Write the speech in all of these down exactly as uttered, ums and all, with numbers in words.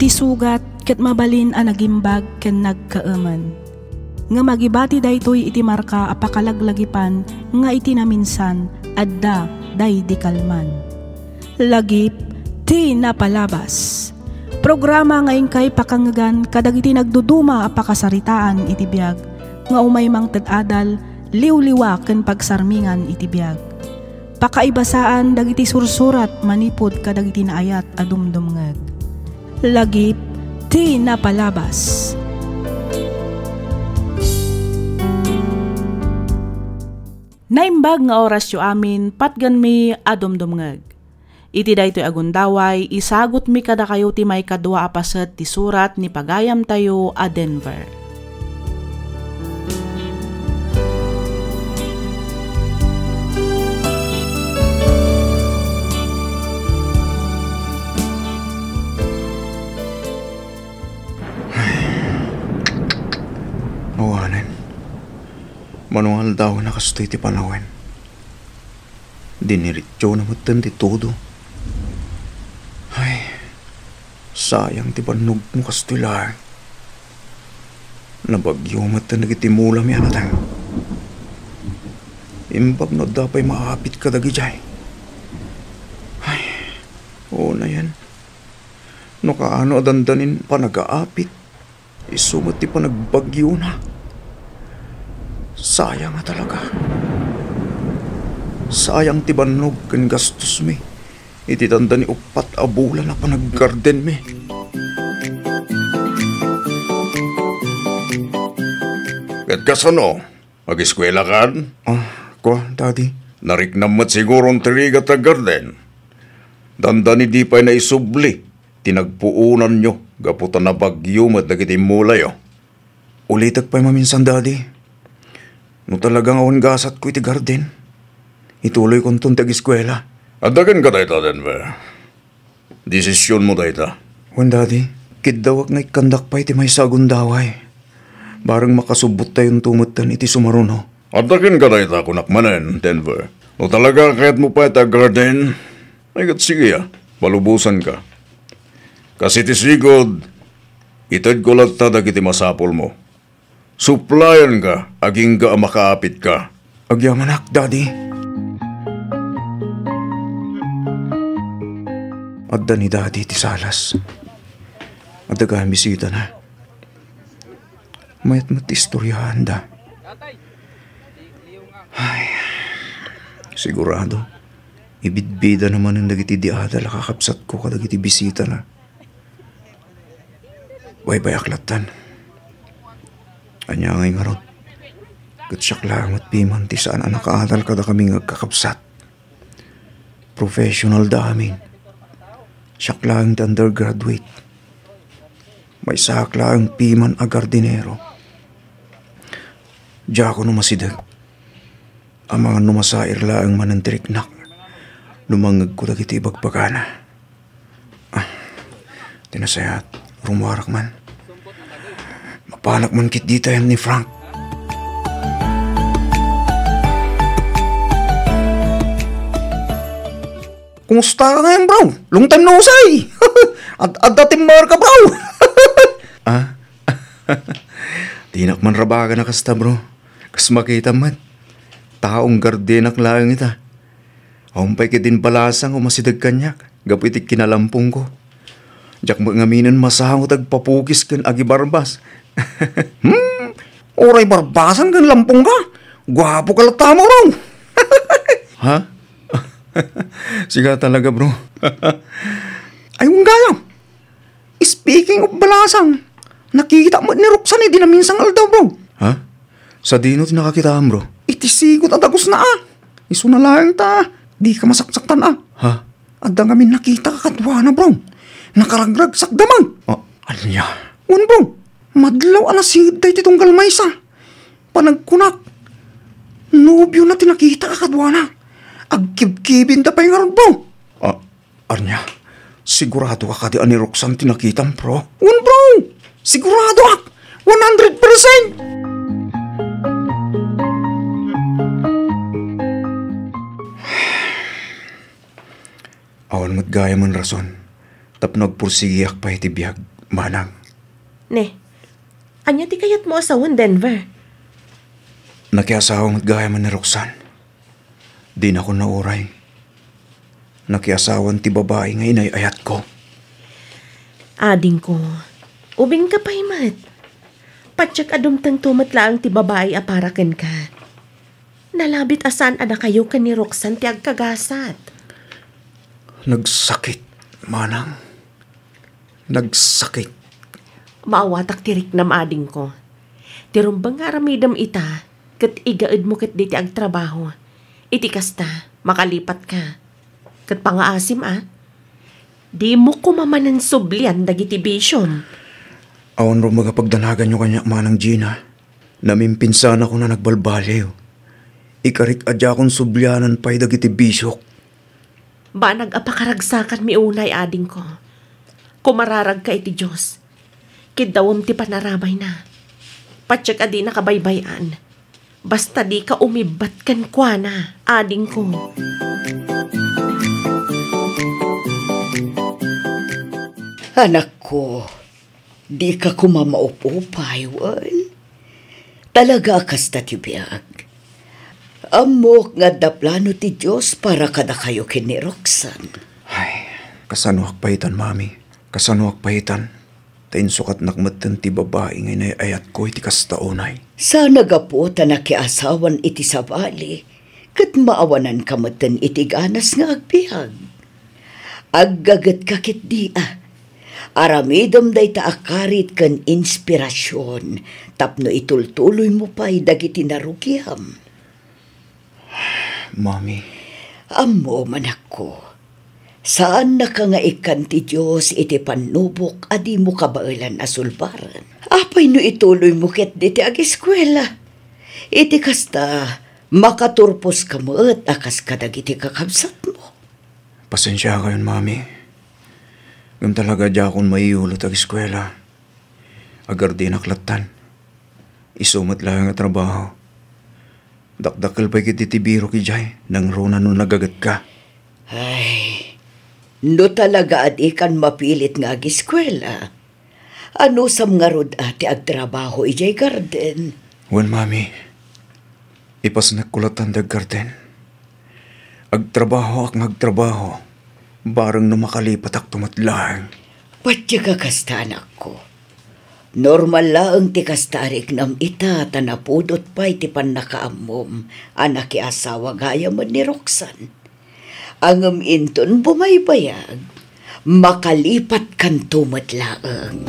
Ti sugat ket mabalin a nagimbag ken nagkaemen. Ngem agibati daytoy iti marka a pakalaglagipan nga iti naminsan, adda daydi kalman. Lagip ti napalabas. Programa nga inkay pakangngegan kadagiti nagduduma a pakasaritaan iti biag nga umay mangted adal, liwliwa ken pagsarmingan iti biag. Pakaibasaan dagiti sursurat manipud kadagiti naayat a dumdumngeg. Lagip ti napalabas. Naimbag nga orasyo amin, patgenmi a dumdumngeg. Iti daytoy a gundaway, isagutmi kadakayo ti maikadua a paset ti surat ni pagayamtayo a Denver. Awanen. Mano nga aldawen a kastoy ti panawen. Diniretsona metten ti todo. Ay, sayang ti bannogmo kastoy laeng. Nabagyo metten dagiti mulami a nateng. Imbag no adda pay maapit kadagidiay. Ay, unayen. No kaano a dandanin panagaapit, isu met ti panagbagyona. Sayang a talaga. Sayang ti bannog ken gastosmi iti dandani uppat a bulan a panaggardenmi. Ket kasano? Agiskuelakan? Ah, kua, Daddy. Nariknam met siguron ti rigat a garden. Dandani di pay naisubli ti nagpuonanyo gapu ta nabagyo met dagiti mulayo. Ulitek pay maminsan, Daddy. No talaga nga awan gasatko iti garden, ituloykonton ti agiskuela. Adda kenka dayta, Denver. Desisionmo dayta. Wen, Daddy, kiddawak nga ikkandak pay ti maysa a gundaway. Bareng makasubbottayonto metten iti sumaruno. Adda kenka dayta, kunak manen, Denver. No talaga kayatmo pay ti garden, ay ket sige a, palubosanka. Kas iti sigud, itedko latta dagiti masapulmo. Suplayanka agingga a makaapitka. Agyamanak, Daddy. Adda ni Daddy ti salas. Adda gayam bisitana. Mayat met ti istoryaanda. Ay, sigurado, ibidbidana manen dagiti di adal a kakabsatko kadagiti bisitana. Baybayak lattan. Ania ngay ngarud? Ket siak laeng met piman ti saan a nakaadal kadakami nga agkakabsat. Professional da amin. Siak laeng ti undergraduate. Maysaak laeng piman a gardinero. Diakon umasideg. Amangan no masair laeng manen ti riknak no mangngegko dagiti ibagbagana. Ah, ti nasayaat, rummuarak man. Mapanak man ketdi ta yan ni Frank. Kumusta ka ngayon, bro? Long time no see. Ad-, adda timmar ka, bro. Ah? Dinak man rabagan a kasta, bro. Kas makitam met. Taong gardenak laeng ita. Awan pay ketdin balasang a umasideg kaniak gapu iti kinalampongko. Diak met ngaminen masango ti agpapukis ken agibarbas. Hmm? Uray barbasan ken lampongka? Guapo ka latta, bro. Ha? Siga talaga, bro. Ay, wen gayam. Speaking of balasang, nakitak met ni Roxanne idi naminsan nga aldaw, bro. Ha? Sadino ti nakakitaam, bro? Iti sigot a dagusna, a. Isuna laeng ta dika masaksaktan, a. Ha? Adda ngamin nakitak a kaduana, bro. Nakaragragsak damag. Ah, ania? Wen, bro. Madlaw a nasinged daytoy tunggal maysa. Panagkunak, nobiona ti nakitak a kaduana. Agkibkibinda pay ngarud, bro. Ah, Ania, sigurado ka kadi a ni Roxanne ti nakitam, bro? Wen, bro! Siguradoak! One hundred percent! Awan met gayamen rason tapno agpursigiak pay iti biag Manang. Ne, ania ti kayatmo a sawen, Denver? Nakiasawa met gayam ni Roxanne. Dinakon nauray. Nakiasawan ti babai nga inay-ayatko. Adingko, ubingka pay met. Patiek a dumtengto met laeng ti babai a para kenka. Nalabit a saan a dakayo ken ni Roxanne ti agkagasat. Nagsakit, Manang. Nagsakit. Maawatak ti riknam, adingko. Ti rumbeng nga aramidem ita, ket igaedmo ketdi ti agtrabaho. Iti kasta, makalipatka. Ket pangaasim a, dimo koma manen sublian dagiti bisiom. Awan rumbeng a pagdanaganyo kaniak, Manang Gina. Namimpinsana a nagbalbaliw. Ikarik a diakon sublianan pay dagiti bisiok. Banag a pakaragsakanmi unay, adingko. Kumararagka iti Dios. Kiddawem ti panaramayna. Patiek a dinaka baybay-an. Basta dika umibbat kenkuana, adingko. Anakko, dika koma maupupay, wen? Talaga a kasta ti biag. Ammok nga adda plano ti Dios para kadakayo ken ni Roxanne. Ay, kasanoak pay itan, Mami? Kasanoak pay itan? Ta insukatnak metten ti babai nga inay-ayatko iti kasta unay. Saan a gapu ta nakiasawan iti sabali, ket maawananka metten iti ganas nga agbiag. Aggagetka ketdi a. Aramidem dayta a karit ken inspirasion tapno itultuloymo pay dagiti narugiam. Mami. Ammom, anakko. Saannaka nga ikkan ti Dios iti pannubok a dimo kabaelan a sulbaren. Apay no ituloymo ketdi ti agiskuela? Iti kasta, makaturposka met a kas kadagiti kakabsatmo. Pasensiakayon, Mami. Ngem talaga diakon maiyulo ti agiskuela. Agardinak lattan. Isu met laeng a trabaho. Dakdakkel pay ketdi ti birok idiay, nangruna no nagagetka. Ay, no talaga a dikan mapilit nga agiskuela, anusam ngarud a ti agtrabaho idiay garden? Wen, Mami. Ipasnekko lattan ti aggarden. Agtrabahoak nga agtrabaho, bareng no makalipatakto met laeng. Patiek a kasta, anakko. Normal laeng ti kasta a riknam ita ta napudot pay ti pannakaammom a nakiasawa gayamen ni Roxanne. Ngem inton bumaybayag, makalipatkanto met laeng.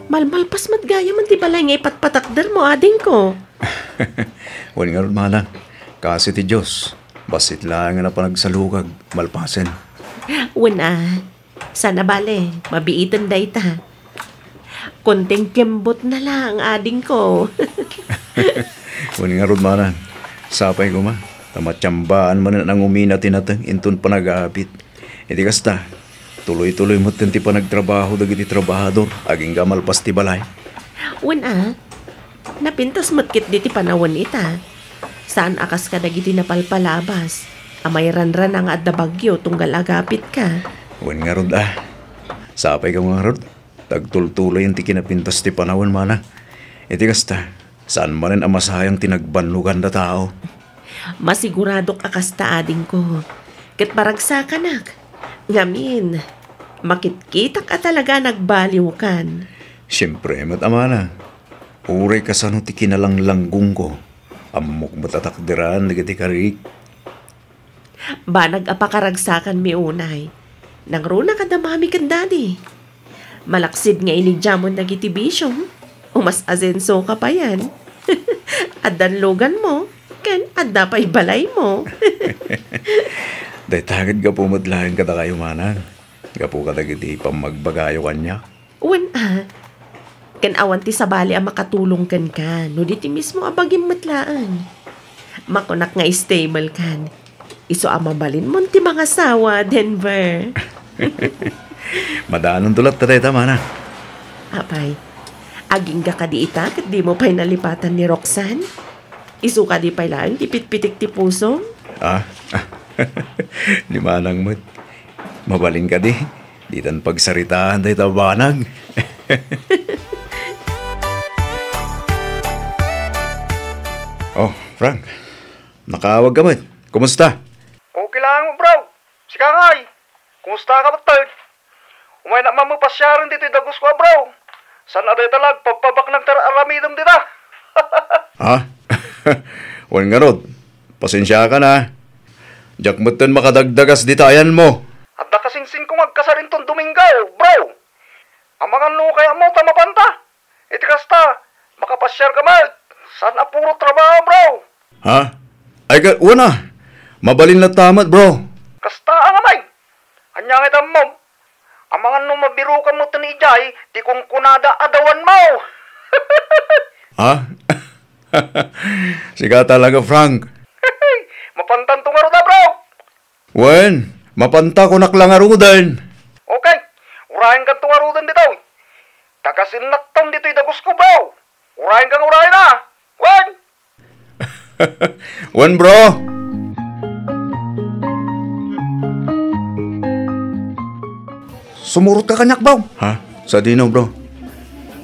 Malmalpas met gayamen ti balay nga ipatpatakdermo, adingko. Wen ngarud, Manang, kaasi ti Dios, bassit laeng a panagsalukag, malpasen. Wen a, saan a bale, mabiiten dayta. Konting kembot na lang, adingko. Wen ngarud, Manang, sapay koma, ta matiambaan manen a nangumina ti nateng inton panag-aapit. Iti kasta, tuloy-tuloy metten ti panagtrabaho dagiti trabahador agingga malpas ti balay. Wen a, napintas met ketdi ti panawen ita. Saan a kas kadagiti napalpalabas a mairanrana nga adda bagyo tunggal agapitka. Wen ngarud a, sapay koma ngarud, ta agtultuloyen ti kinapintas ti panawen, Manang. Iti kasta, saan manen a masayang ti nagbannoganda tao. Masiguradok a kasta, adingko. Ket maragsakanak. Ngamin, makitkitak a talaga a nagbaliwkan. Siempre met, Manang. Uray kasano ti kinalanglanggonko, ammok met a takderan dagiti karik. Banag a pakaragsakanmi unay. Nangruna kada Mami ken Daddy. Malaksid nga inidiamon dagiti bisiom, umas-asensoka payen. Addan luganmo, ken adda pay balaymo. Dayta ket gapu met laeng kadakayo, Manang. Gapu kadagiti pammagbagayo kaniak. Wen a, ken awan ti sabali a makatulong kenka, no di ti mismo a bagim met laeng. Makunak nga stable kan. Isu a mabalinmon ti mangasawa, Denver. Madanon to latta dayta, Manang. Apay, agingga kadi ita ket dimo pay nalipatan ni Roxanne? Isu kadi pay laeng ti pitpitik ti pusom? Ah, ni Manang met. Mabalin kadi, ditan pagsaritaan dayta a banag. Oh, Frank, nakaawag ka met. Kumusta? Okay lang, bro. Sika ngay, kumusta ka met? Umaynak man pasiaren ditoy dagusko a bro. Saan a dayta la agpabpabaknang ti ar-aramidem dita? Ha? Wen ngarud, pasensiakan a. Diak metten makadagdagas dita ayanmo. Adda kasinsinko nga agkasar inton Domingo, bro. Amangan no kayatmo ta mapanta. Iti kasta, makapasiarka met. Saan a puro trabaho, bro. Ha? Ay, ka, wen a. Mabalin latta met, bro. Kasta a ngamin. Ania nga iti ammom? Amangan no mabirukan metten idiay ti kunkunada a dawanmo. Ha? Sika talaga, Frank. Mapantanto ngarud a, bro. Wen, mapanta kunak la ngaruden. Okay, urayenkanto ngaruden ditoy. Tagasinnakton ditoy dagusko, bro. Urayenka nga urayen a. Wen! Wen, bro. Sumurotka kaniak, bro. Ha? Sadino, bro?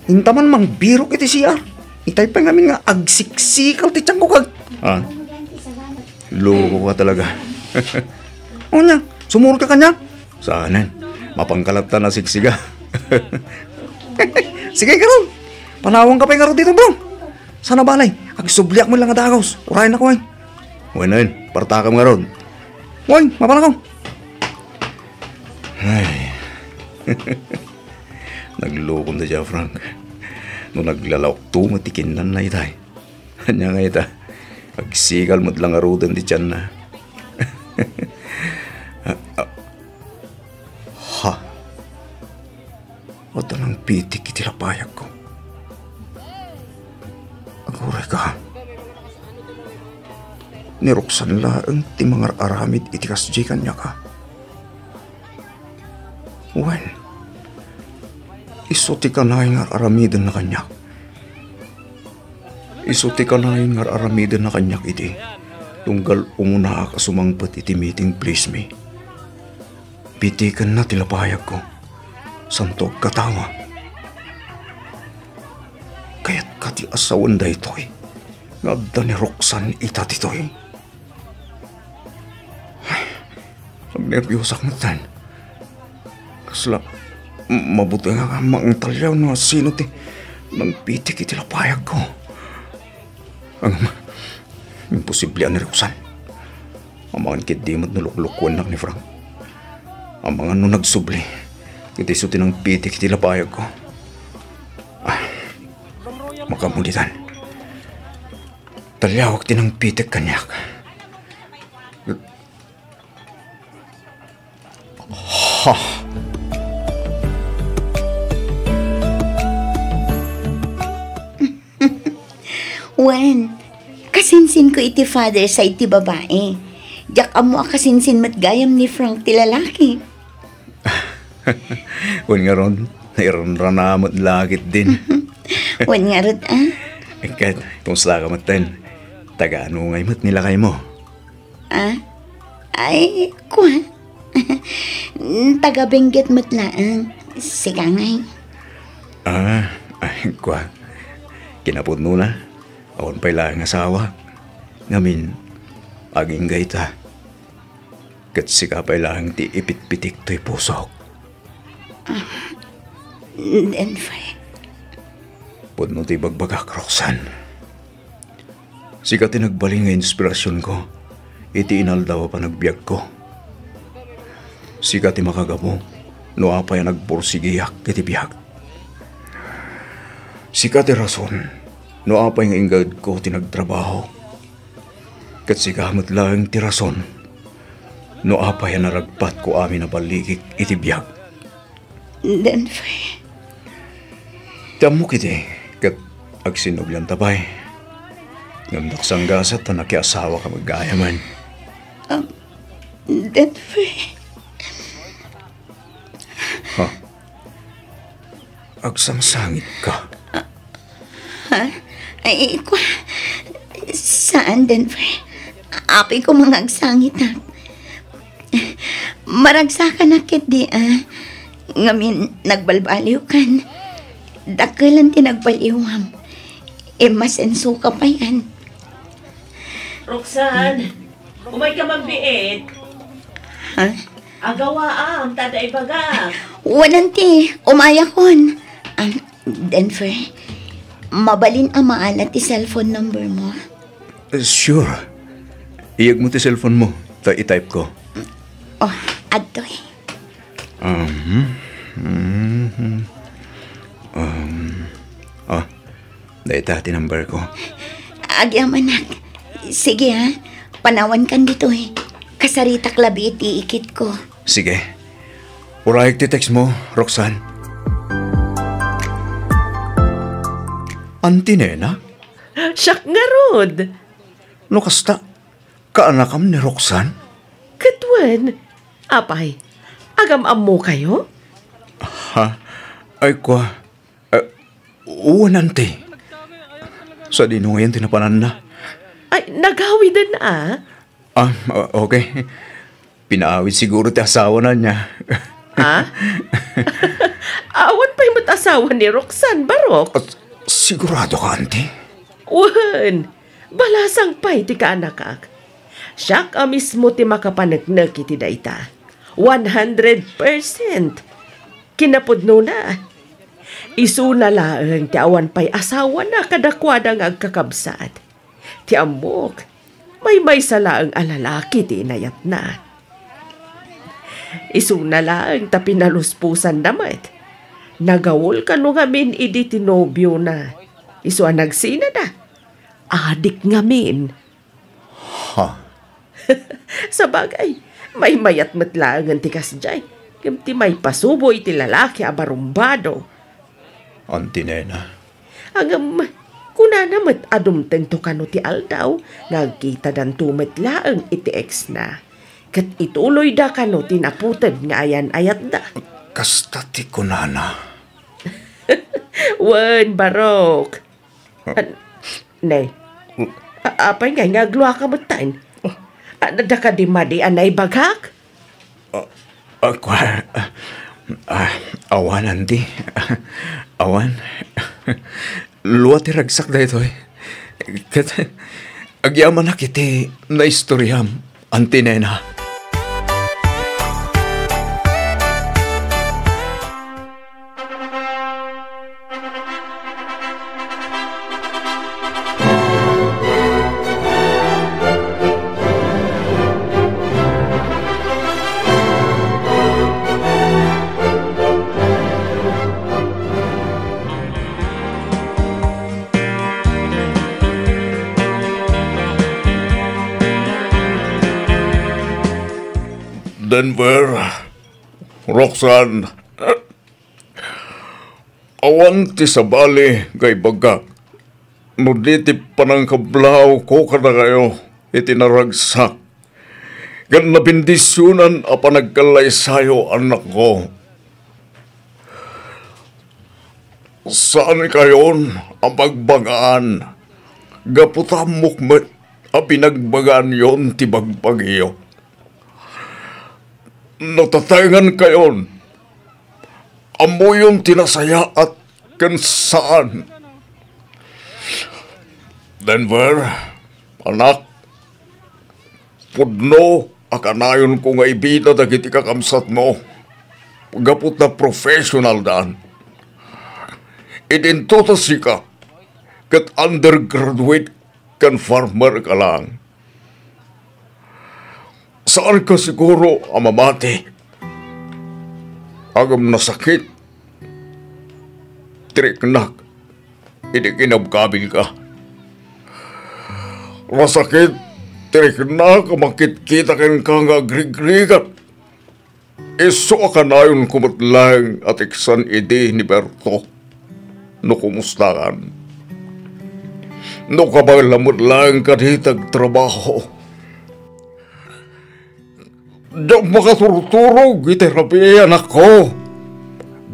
Inta man mangbirok iti C R. Itay pay ngamin nga agsiksikal ti tiangko kag... Ah. Loko ka talaga. O nia, sumurotka kaniak? Saanen. Mapanka latta a siksiga. Sige, ngarud. Panawanka pay ngarud ditoy, bro. Saan a bale, agsubliak met la nga dagus. Urayennak, wen. Wen, wen. Partakam ngarud. Wen, mapanakon. Ay. Naglukom dayta, Frank. No naglalaokto met ti kinnanna itay. Ania nga ita, agsikal met la ngaruden ti tianna. Ah, ah. Ha? Adda nangpitik iti lapayagko. Aguray ka. Ni Roxanne laeng ti mangar-aramid iti kasdiay kaniak a. Wen, isu ti kanayon nga ar-aramidenna kaniak. Isu ti kanayon nga ar-aramidenna kaniak idi, tunggal umunaak a sumangpet iti meeting place mi. Pitikenna ti lapayagko. Santo agkatawa. Kayatka ti asawen daytoy nga adda ni Roxanne ita ditoy. Ay, agnerbiusak metten. Kasla, mabuti nga mangtalliaw no sino ti nangpitik iti lapayagko. Ngem, imposible a ni Roxanne. Amangan ketdi met no luklukuennak ni Frank. Amangan no nagsubli ket isu ti nangpitik iti lapayagko. Ah, makamulitan. Talliawak ti nangpitik kaniak. Ha? Wen, kasinsinko iti father side ti babai. Diak ammo a kasinsin met gayam ni Frank ti lalaki. Wen ngarud, nairanrana met la ketdin. Wen ngarud, a? Ket, kumusta ka metten? Taga-ano ngay met ni lakaymo? A? Ay, kua. Taga-Benguet met laeng. Sika ngay? A, ay, kua. Kinapudnona, awan pay laeng asawa. Ngamin, agingga ita. Ket sika pay laeng ti ipitpitik toy pusok. A, Denver. Pudno ti ibagbagak, Roxanne. Sika ti nagbalin nga inspirasionko iti inaldaw a panagbiagko. Sika ti makagapu no apay a nagpursigiak iti biag. Sika ti rason no apay nga inggaedko ti nagtrabaho. Ket sika met laeng ti rason no apay a naragpatko amin a ballikik iti biag. Denver. Ti ammok iti, ket agsinnublianta pay. Ngem naksanggasat ta nakiasawaka met gayamen. Um, Denver. Ha? Agsangsangitka? Ha? Ay, kua, saan, Denver. Apay koma nga agsangitak. Maragsakanak ketdi, a. Ngamin, nagbalbaliwkan. Dakkelan ti nagbaliwam. Imasenso ka payen. Roxanne, umay ka man biit. Ha? Agawaam, ta adda ibagak. Wen, auntie, umayakon. Ah, Denver, mabalin a maala ti cellphone number mo? Eh, sure. Iyegmo ti cellphone mo, ta i-type ko. Oh, adtoy. Um, mhm. Um, oh, dayta ti number ko. Agyamanak. Sige, ha. Panawankan ditoy. Kasaritak labi iti ikit ko. Sige. Urayek ti text mo, Roxanne. Auntie Nena? Siak ngarud. No kasta, kaanakam ni Roxanne? Ket wen, apay, agam-ammokayo? Ha? Ay, kua, eh, wen, auntie. Sadino ngayon ti napananna? Ay, nagawiden a. Ah, o-, okay. Pinaawid siguro ti asawana niya. Ha? Awan pay met asawa ni Roxanne, Barok? At sigurado ka, auntie? Wen, balasang pay ti kaanakak. Siak a mismo ti makapaneknek iti dayta. One hundred percent. Kinapudnona, isuna laeng ti awan pay asawana kadakuada nga agkakabsat. Ti ammok, maymaysa laeng a lalaki ti inayatna. Isuna laeng ta pinalusposanna met. Nagawol kano ngamin idi ti nobiona. Isu a nagsinada. Adik ngamin. Ha? Sabagay, maymayat met laengen ti kasdiay, ngem ti maipasubo iti lalaki a barumbado. Auntie Nena. Ngem, kunana met a dumtengto kano ti aldaw nga agkitadanto met laeng iti ex-na. Ket ituloyda kano ti naputeg nga ayan-ayatda. Kasta ti kunana. Wen, Barok. An-, ne. A-, apay ngay nga agluaka metten? A, adda kadi madi a naibagak? Ah, ah, kua-, ah, awan, auntie. Awan. Lua ti ragsak daytoy. Ket agyamanak iti naistoriam, Auntie Nena. Denver, Roxanne, awan ti sabali nga ibagak no di ti panangkablawko kadakayo iti naragsak ken nabendisionan a panagkallaysayo, annakko. Saankayon a magbagaan gapu ta ammok met a binagbagaanyon ti bagbagiyo. Natatengankayon, ammoyon ti nasayaat ken saan. Denver, anak, pudno a kanayonko nga ibida dagiti kakabsatmo gapu ta professionaldan. Idinto ta sika ket undergraduate ken farmer ka lang. Saanka siguro a mamati. Ngem nasakit ti riknak idi kinabkabilka. Nasakit ti riknak a makitkita kenka nga agrigrigat. Isu a kanayonko met laeng a teksan idi ni Berto no kumustakan. No kabaelam met laeng kadi ti agtrabaho. Diak makaturturog iti rabii, anakko,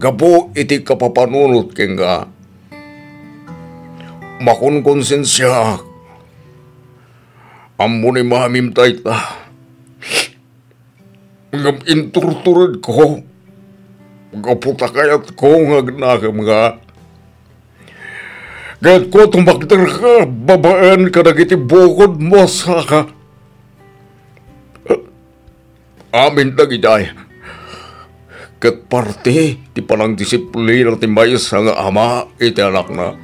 gapu iti kapapanunot kenka. Makonkonsensiaak. Ammo ni mamim dayta. Ngem inturturedko, gapu ta kayatko nga agnakemka. Kayatko a tumakderka babaen kadagiti bukodmo a saka. Amin dagidiay ket parte ti panangdisiplina ti maysa nga ama iti anakna.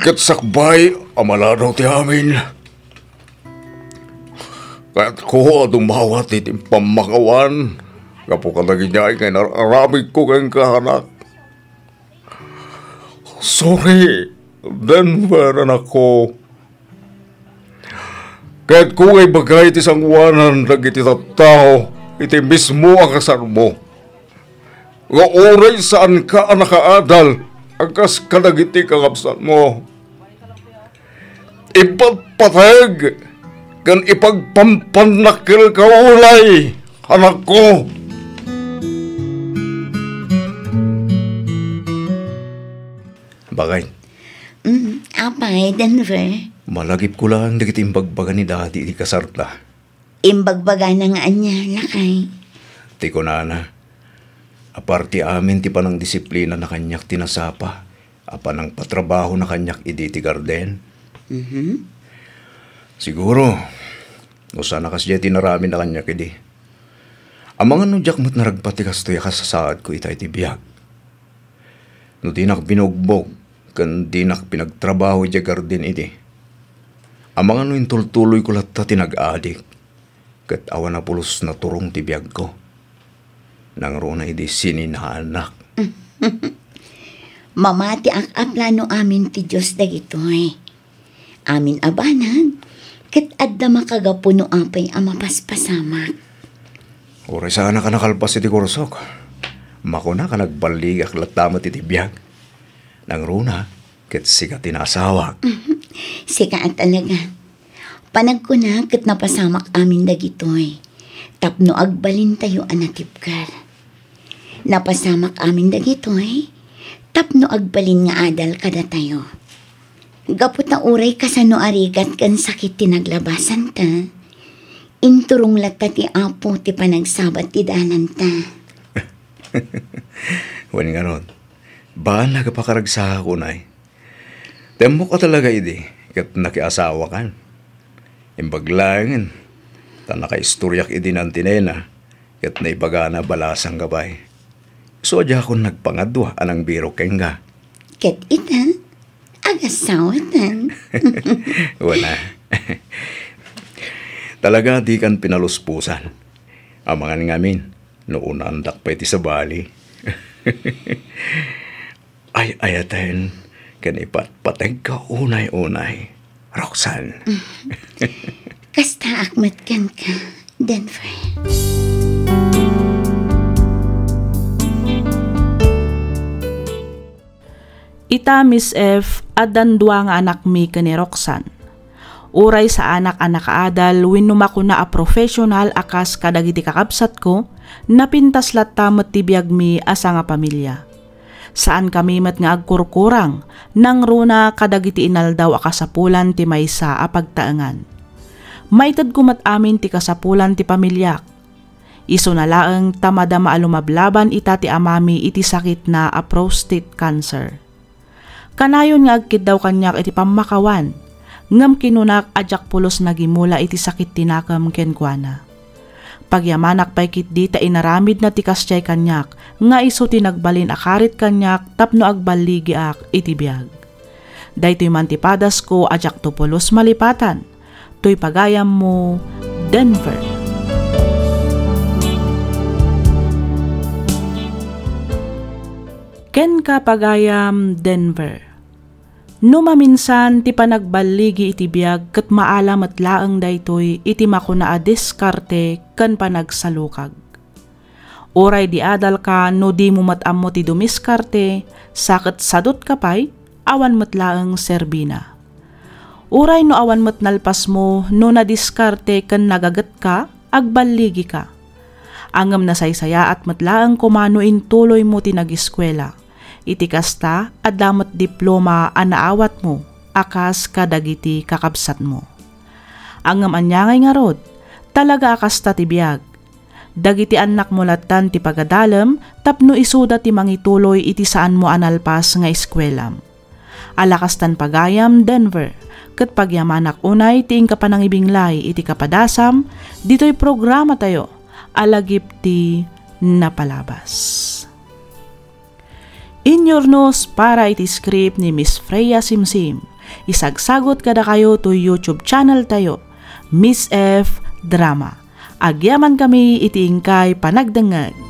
Ket sakbay a maladaw ti amin, kayatko a dumawat iti pammakawan gapu kadagidiay nga inar-aramidko kenka, anak. Sorry, Denver, anakko. Kayatko nga ibaga iti sangoanan dagiti tattao iti mismo a kasarmo, nga uray saanka a nakaadal a kas kadagiti kakabsatmo, ipatpateg ken ipagpampannakkelka unay, anakko. Bagay. Mm, apay, Denver? Malagipko laeng dagiti imbagbaga ni Daddy iti kasarta. Imbagbagana nga ania, lakay? Ti kunana, aparte amin ti panangdisiplinana kaniak ti nasapa a panangpatrabahona kaniak idi ti garden. Mhm. Siguro, no saan a kasdiay ti inaramidna kaniak idi. Amangan no diak met naragpat ti kastoy a kasasaadko ita iti biag. No dinak binugbog ken dinak pinagtrabaho idiay garden idi, amangan no intultuloyko latta ti nag-adik ket awan a pulos naturong ti biagko. Nangruna idi sininaanak. Mamatiak a plano amin ti Dios dagitoy. Amin a banag, ket adda makagapu no apay a mapaspasamak. Uray saanak a nakalpas iti kursok, makunak a nagballigak latta met iti biag. Nangruna, ket sika ti naasawak. Sika a talaga. Panagkuna ket napasamak amin dagitoy tapno agbalintayo a natibker. Napasamak amin dagitoy tapno agbalin nga adal kadatayo. Gapu ta uray kasano a rigat ken sakit ti naglabasanta, inturong latta ti Apo ti panagsabat ti dananta. Wen ngarud, banag a pakaragsakak unay. Temmok a talaga idi ket nakiasawakan. Imbag laengen ta nakaistoriak idi ni Auntie Nena ket naibagana a balasangka pay. Isu a diakon nagpangadua a nangbirok kenka. Ket ita, agasawatan. Wala. Talaga dikan pinaluspusan. Amangan ngamin, no unaandak pay ti sabali. Ay-ayaten ken ipatpategka unay-unay, Roxanne. Kastaak met kenka, Denver. Ita, Miss F, addan dua nga anakmi ken ni Roxanne. Uray saanak a nakaadal wenno makuna a professional a kas kadagiti kakabsatko, napintas latta met ti biagmi a sangapamilia. Saankami met nga agkurkurang, nangruna kadagiti inaldaw a kasapulan ti maysa a pagtaengan. Maitedko met amin ti kasapulan ti pamiliak. Isuna laeng ta madama a lumablaban ita ti amami iti sakitna a prostate cancer. Kanayon nga agkiddaw kaniak iti pammakawan, ngem kinunak a diak pulos nagimula iti sakit ti nakem kenkuana. Pagyamanak pay ketdi ta inaramidna ti kasdiay kaniak nga isu ti nagbalin a karit kaniak tapno agballigiak iti biag. Daytoy man ti padasko a diakto pulos malipatan. Toy pagayammo, Denver. Kenka, pagayam, Denver. No maminsan ti panagballigi iti biag ket maala met laeng daytoy iti makuna a diskarte ken panagsalukag. Uray di adalka no dimo met ammo ti dumiskarte, sa ket sadutka pay, awan met laeng serbina. Uray no awan met nalpasmo no nadiskarte ken nagagetka, agballigika. Ngem nasaysayaat met laeng koma no intuloymo ti nagiskuela. Iti kasta, adda met diploma a naawatmo a kas kadagiti kakabsatmo. Ngem ania ngay ngarud? Talaga a kasta ti biag. Dagiti annakmo lattan ti pagadalem tapno isuda ti mangituloy iti saanmo a nalpas nga eskuelam. Alakastan pagayam, Denver, ket pagyamanak unay ti inka panangibinglay iti kapadasam ditoy programatayo a Lagip ti Napalabas. Inyurnos para iti script ni Miss Freya Simsim. Isagsagot kadakayo to YouTube channel tayo, Miss F Drama. Agyaman kami iti inkay panagdengngeg.